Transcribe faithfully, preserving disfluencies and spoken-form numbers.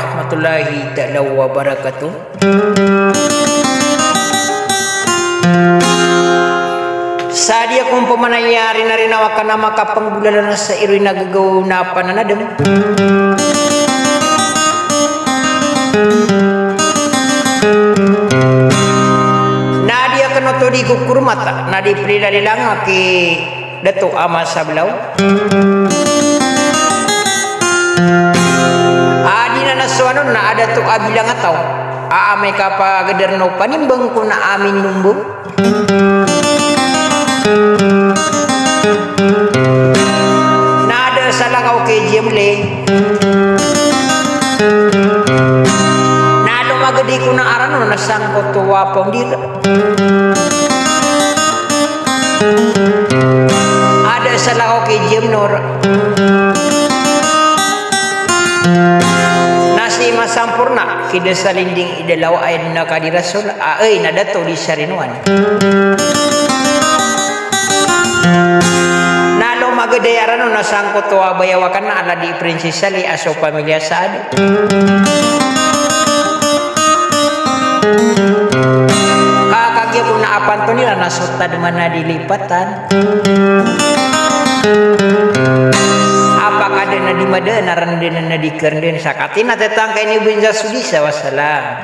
Warahmatullahi taala wabarakatuh. Sa di ako mpamanayarin a rinawakan a makapanggolalan sa iroy na gagaw na pananadem. Na di akn oto di kokormata, na di plilalilang aki Dato a Ama Sablaw. A di na nasowanon na a dato a bilangataw a amay ka pagdrn o panimbang ko na amin nombor. Na da salakaw ki Jemle. Na lomagd i ko na aran on na sangkoto a pawndir. A da salakaw ki Jemnor. Na si Masamporna, ki da salinding i dalaw a aya dn a kadi rasol, a aya na dato di sarinowan. Na lomagd i aran on na sangkoto a bayaw akn na ala di Princess Sally a so pamilya Saad. Ka kagiya ko na a panton iran na so tadman a di lipatan. A pakadn a di madn a rndn a di krndn sa katina tetangka ini binza sudi sa wasala.